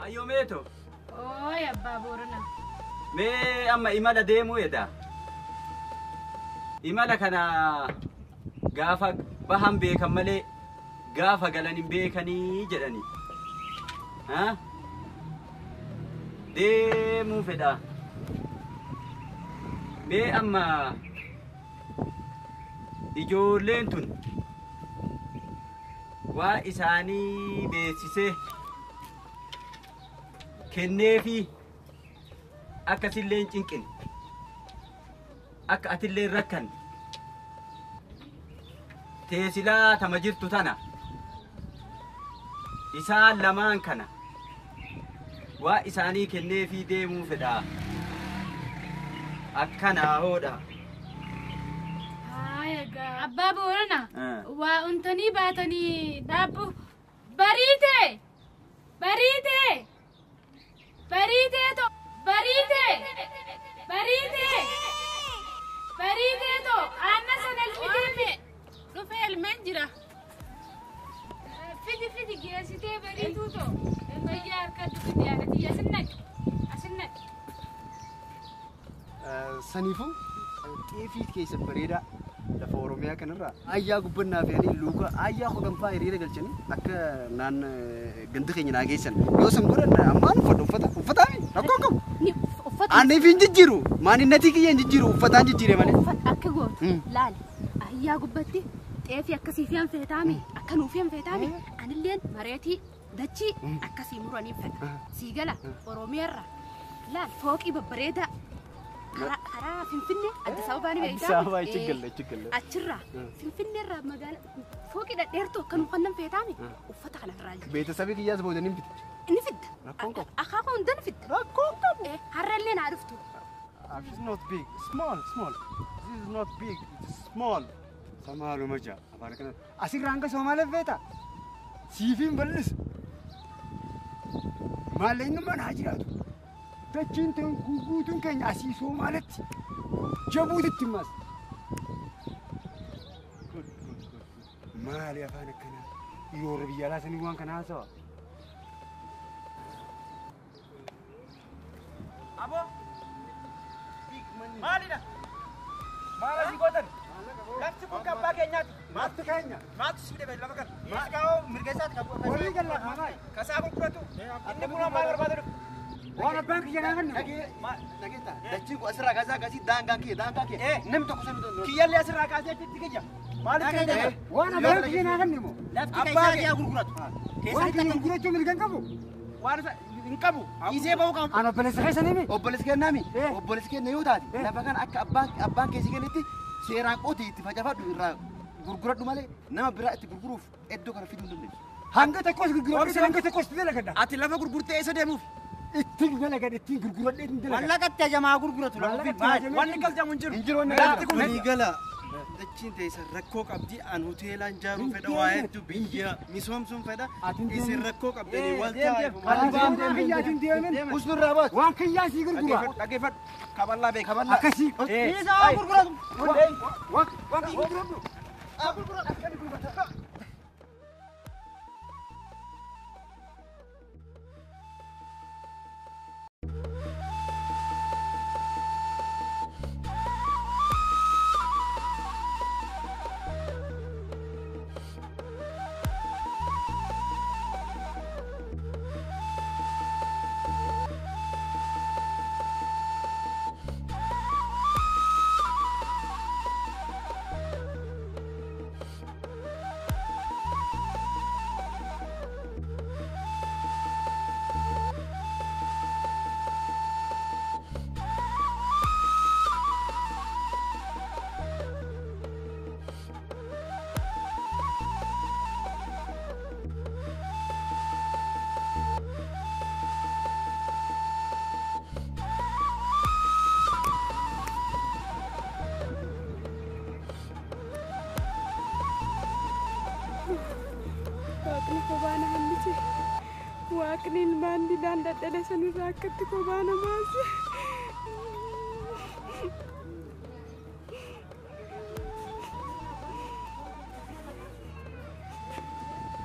Ayyoo meeto. Ooy abbaa Boorana. Mee amma imala deemuu edha. Imala kana gaafa bahan beekan malee gaafa galan hin beekanii jedhani. Ha? Deemuu fedha. Mee amma ijoolleen tun waa isaanii beeksisee kenneefi akkasillee hin cinqine akka atillee hin rakkanne teesilaa tama jirtu tana isaan lamaan kana waa isaanii kenneefii deemuu fedha. Akkanaa hoodha. Abbaa Boorana waa untanii baatanii dhaabbu bariite bariite bariite to bariite bariite bariite to aannan sana elmitee dhufee elmeen jira. Fidi fidi geessitee bariituu to fayyaa harkatti fidi yaadati asin naqi asin naqi. Saniifuu xeefii keessa bareedaa lafa Oromiyaa kanarraa ayyaa gubbannaa fe'anii luuka ayyaa kudhanfaa hiriira galchanii akka naan ganda keenya naa geessan yoo san godhan ammaan uffadha uffata uffataami rakkoon qabu. Ani fi hin jijjiiru maaninnatii kiyya hin jijjiiru uffataan jijjiire malee. Uffata akka gootu laali ayyaa gubbatti xeefii akkasii fi feetaami akka nuuf feetaami anilleen mareetii dachii akkasii muranii fedha sii gala Oromiyaarra laal fooqii babbareedaa. Karaa Finfinnee Addis Ababaa ni beektaa? Addis Ababaa achi galle achi galle. Achirraa Finfinneerraa magaalaa fooqii dhadheertuu akka nuuf kannan feetaami uffata kana irraa jira. Beetasabii kiyyaas booda ni fidda. Ni fidda. Rakkoon qabu. Akaakuu hunda ni fidda. Rakkoon qabu. Har'allee naa dhuftu. It's not big. Small, small. This is not big. It is small. Samaaluma jaa afaan kana. Asirraa hanga Somaaliif feeta. Siifiin bal'isu. Maallaqni haa jiraatu. Dachiin ta'e guutuun keenya asii Somaalitti jabuutitti mas. Maali afaan akkanaa? Yeroo biyya alaa sanii waan kana haasawa. Aboo! Maalidha? Maal asii gootan? Lafti kun kan abbaa keenyaati. Lafti keenya. Maaltu si fide lafa kana? Mirgaa mirga isaati kan Walii galla kaanaa. Kasaa gurguratu. Inni kun maal barbaada dhufe? Waan abbaan kiyya naa kennu. Dhageetta dachiin kun asirraa kaasee akkasii daangaan kiyya daangaa kiyya. Namni tokko sami danda'u. Kiyyallee asirraa kaasee achitti kiyya. Maaliif kiyya? Waan abbaan kiyya naa kennu moo? Lafti keessaa kiyya gurguratu. Waan kiyya gurgurachuu mirga hin qabu. Waan hin qabu. Dhiisee bahuu qabu. Ani obboleessa keessanii mi? Obboleessa kennaami. Obboleessa kenna yoo taate lafa kana akka abbaan keessi kennetti seeraan qotii itti facaafadhu irraa gurguradhu malee nama biraa itti gurguruuf iddoo kana fiduu hin dandeessu. Hanga tokkos gurguradhu hanga tokkos dalagadha. Ati lafa gurgurtee eessa deemuuf? Ittiin dalagadha ittiin gurguradhee ittiin dalagadha. Mallaqatti hajamaa gurguratu lafa ofii. Wanni galchamu hin jiru. Hin jiru wanni Lafti kun Waliigala dachiin teessa rakkoo qabdi an hoteelaan ijaaruu fedha waa hedduu biyya misoomsuun fedha isin rakkoo qabdanii wal taa'aa. Usnurraa baatu. Waan kiyyaan sii gurgura. Dhaggeeffadhu. Kaballaa beeka. Kaballaa. Akkasii. Dhiisaa gurguratu. Waan kiyya gurguradhu. Gurguratu. Akkami gurgurata. Waaqni kophaa na hambise. Waaqni ilmaan didaan dadhabe sanirraa akkatti kophaa na baase.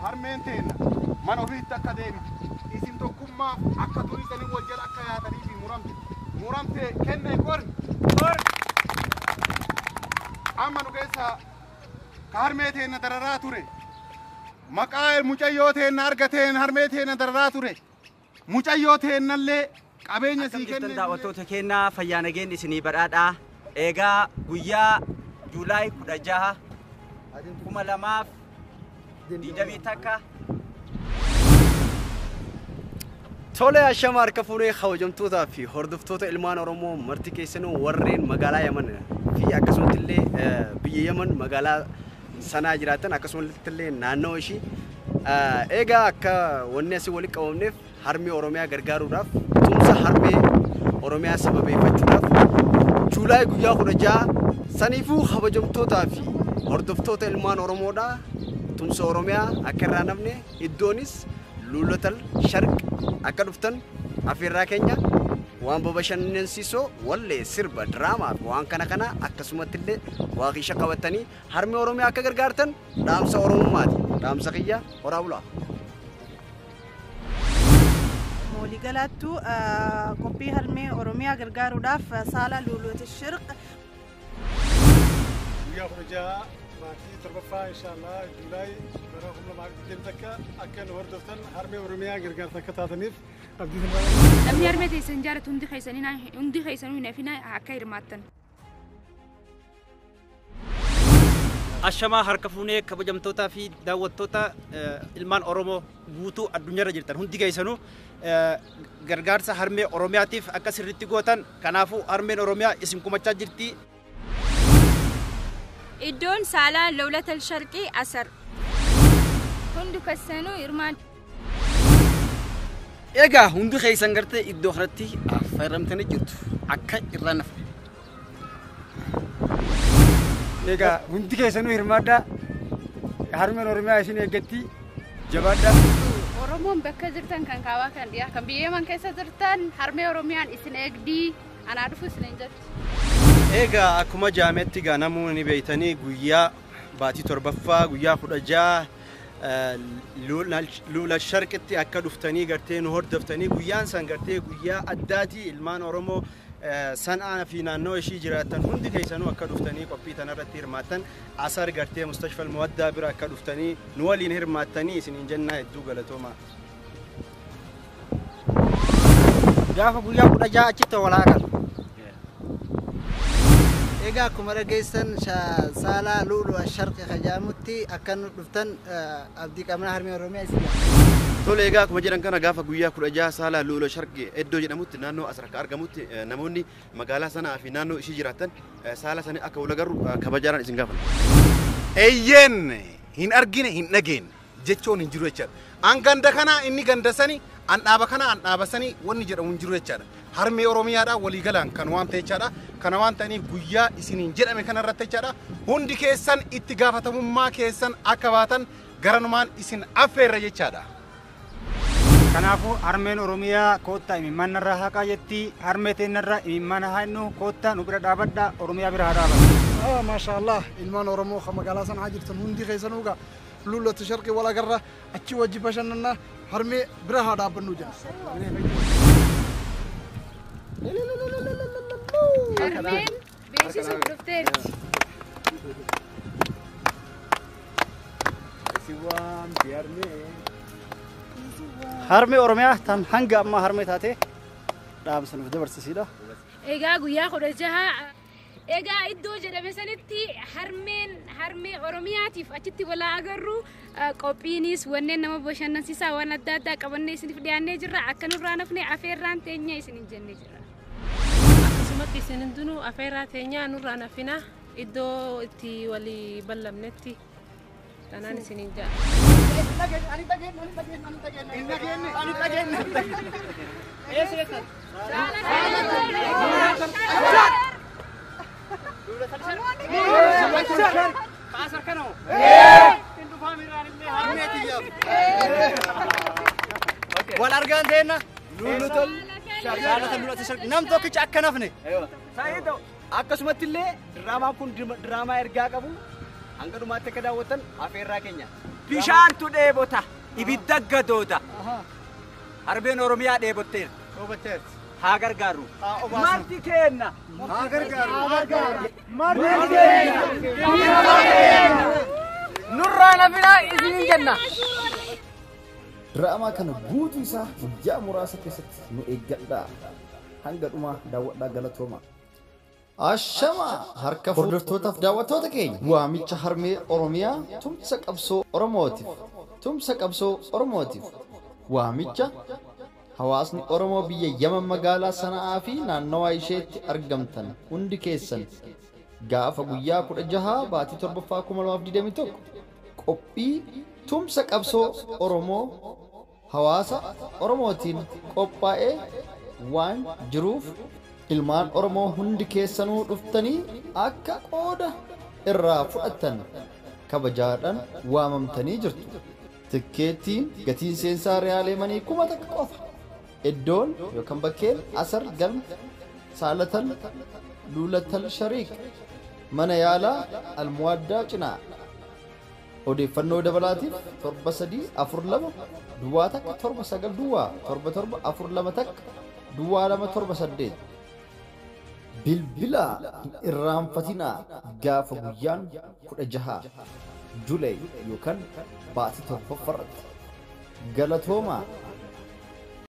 Harmeen teenna mana ofiitti akka deebitu Isin tokkummaa akka durii sanii wal jala akka yaatanii fi muramte. Muramte kenne qori. Amma nu keessa ka harmee teenna dararaa ture. Maqaa mucayyoo teenna argateen harmee teenna dararaa ture. Mucayyoo teennallee qabeenya sii Akkam kenne. Daawwattoota keenyaa, fayyaa nageen isinii badhaadhaa. Egaa guyyaa Juulaay 16 2021. Tole, ashama harka fuunee kabajamtootaa fi hordoftoota ilmaan Oromoo marti keessanuu, warreen magaalaa Yaman fi akkasumatti illee biyya Yaman magaalaa sanaa jiraatan, akkasumatti illee naannoo ishii. Egaa akka wanni asii walitti qabamneef harmee Oromiyaa gargaaruudhaaf, tumsa harmee Oromiyaa sababeeffachuudhaaf Juulaay guyyaa 16. Saniifuu kabajamtootaa fi hordoftoota ilmaan Oromoodhaa, tumsa Oromiyaa akka irraa namne, iddoonis Luulatal Sharq akka dhuftan afeerraa keenya. Waan babashannansiisoo, wallee, sirba, diraamaa fi waan kana kana, akkasumatti illee waaqisha qabatanii harmee Oromiyaa akka gargaartan dhaamsa Oromummaati. Dhaamsa kiyya, horaa bulaa. Waliigalaattu qophii harmee Oromiyaa gargaaruudhaaf saala Luuluuti Shirq. Guyyaa 16 baatii torbaffaa, inshaallah, Juulaay bara 2021 akka nu hordoftan, harmee Oromiyaa gargaarsa akka taataniif abdii sirraa. Namni harmee teessan jaalatu hundi keessanii, hundi keessanuu hin hafina, akka hirmaattan. Ashamaa harka fuunee, kabajamtootaa fi daawwattoota ilmaan Oromoo guutuu addunyaarra jirtan hundi keessanuu, gargaarsa harmee Oromiyaatiif akka sirriitti gootan. Kanaafuu harmeen Oromiyaa isin kumachaa jirti. Iddoon saalaa Lawlatal Sharqii Asar. Hundi keessanuu hirmaan. Egaa hundi keessan gartee iddoo kanatti affeeramtanii jirtu, akka irraa nafne. Egaa hundi keessanuu hirmaadhaa. Harmeen Oromiyaa isin eeggatti. Jabaadhaa. Oromoon bakka jirtan, kan kaabaa, kan dhiyaa, kan biyya Yaman keessa jirtan, harmee Oromiyaan isin eegdii, anaa dhufu isin hin jettu. Egaa akkuma jaametti ganamuu ni beeytanii, guyyaa baatii torbaffaa guyyaa 16 Luula Sharqitti akka dhuftanii gartee nu hordoftanii. Guyyaan san gartee guyyaa addaatii. Ilmaan Oromoo San'aa fi naannoo ishii jiraatan hundi keessanuu akka dhuftanii qophii tanarratti hirmaattan, Asar gartee Mustashfal Muwaddaa bira akka dhuftanii nu waliin hirmaattanii isiniin jennaa. Hedduu galatoomaa. Gaafa guyyaa 16 achitti walaa kan. Egaa akkuma dhageessan saalaa Lu'ulu Sharqi kajaamutti akka nu dhuftan abdii qabna. Harmee Oromiyaa isin Tole, egaa akkuma jedhan kana gaafa guyyaa 16 saala Lu'ula Sharqi iddoo jedhamutti, naannoo Asar akka argamutti, namoonni magaalaa sanaa fi naannoo ishii jiraatan saala sanii akka wal agarru kabajaadhaan isin gaafanna. Eeyyeen, hin argine hin dhageenye jechuun hin jiru jechaadha. An ganda kana, inni ganda sani, an dhaaba kana, an dhaaba sani wanni jedhamu hin jiru jechaadha. Harmee Oromiyaadha waliigalaan kan waan ta'e jechaadha. Kana waan ta'aniif guyyaa isiniin jedhame kanarratti jechaadha. Hundi keessan itti gaafatamummaa keessan akka baatan garanumaan isin affeerra jechaadha. Kanaafuu harmeen Oromiyaa koottaa imimmaan narraa haqaa jetti. Harmee teennarraa imimmaan haa hinnu. Koottaa nu bira dhaabadhaa, Oromiyaa bira haa dhaabannu. Maasha Allah, ilmaan Oromoo kan magaalaa sanaa jirtan hundi keessanuu gaa Lullatu Sharqii wal agarra, achi wajji bashannanna, harmee bira haa dhaabbannu jenna. Harmeen beeksisuuf dhufteerti. Si waamti harmee. Harmee Oromiyaa tan hanga ammaa harmee taate dhaamsa nuuf dabarsisiidha. Egaa guyyaa 16 egaa iddoo jedhame sanitti harmeen harmee Oromiyaatiif achitti walaa agarru. Qophiinis wanneen nama bashannansiisaa waan adda addaa qabannee isiniif dhiyaannee jirra. Akka nurraa nafne afeerraan teenya isiniin jennee jirra. Akkasumatti isin hundinuu afeerraa teenyaa nurraa nafina, iddoo itti walii ballamnetti tanaan isiniin jedha. Ani dhageenye, ani dhageenye, ani dhageenye. Hin dhageenye, ani dhageenye. Eessa jettan? Kaasar kanoo? Hin dhufaa miraan illee harmee tiyyaaf. Wal argaan teenna. Luulutol. Saalata lulata sharqi. Nam tokkicha akka nafne. Saayidoo, akkasumatti illee diraamaan kun diraamaa ergaa qabu, hanga dhumaatti akka daawwattan afeerraa keenya. Bishaantu dheebota, ibidda gadoota. Harmeen Oromiyaa dheebotteerti. Haa gargaarru. Marti keenna. Haa gargaarru. Haa gargaarru. Marti keenna. Nurraa nafinaa isiniin jenna. Diraamaa kana guutuu isaa guyyaa muraasa keessatti nu eeggadhaa. Hanga dhumaa daawwadhaa galatooma. Ashama harka hordoftootaaf daawwattoota keenya waamicha harmee Oromiyaa tumsa qabsoo Oromootiif tumsa qabsoo Oromootiif waamicha hawaasni Oromoo biyya Yaman magaalaa Sana'aa fi naannawaa isheetti argamtan hundi keessan gaafa guyyaa 16 baatii 7ffaa 2021 qophii tumsa qabsoo Oromoo hawaasa Oromootiin qophaa'ee waan jiruuf ilmaan Oromoo hundi keessanuu dhuftanii akka qooda irraa fudhattan kabajaadhaan waamamtanii jirtu. Tikkeettiin gatiin seensaa riyaalee manii 1000 qofa. Iddoon yookaan bakkeen Asar Galma Saalatal Luulatal Shariik mana yaalaa Almuwaddaa cinaa. Odeeffannoo dabalaatiif 7 3 4 2 duwwaa 1 7 9 duwwaa 7 7 4 2 1 duwwaa 2 7 8. Bilbilaa hin irraanfatinaa gaafa guyyaan 16 July yookaan baatii 7ffaarratti. Galatoomaa.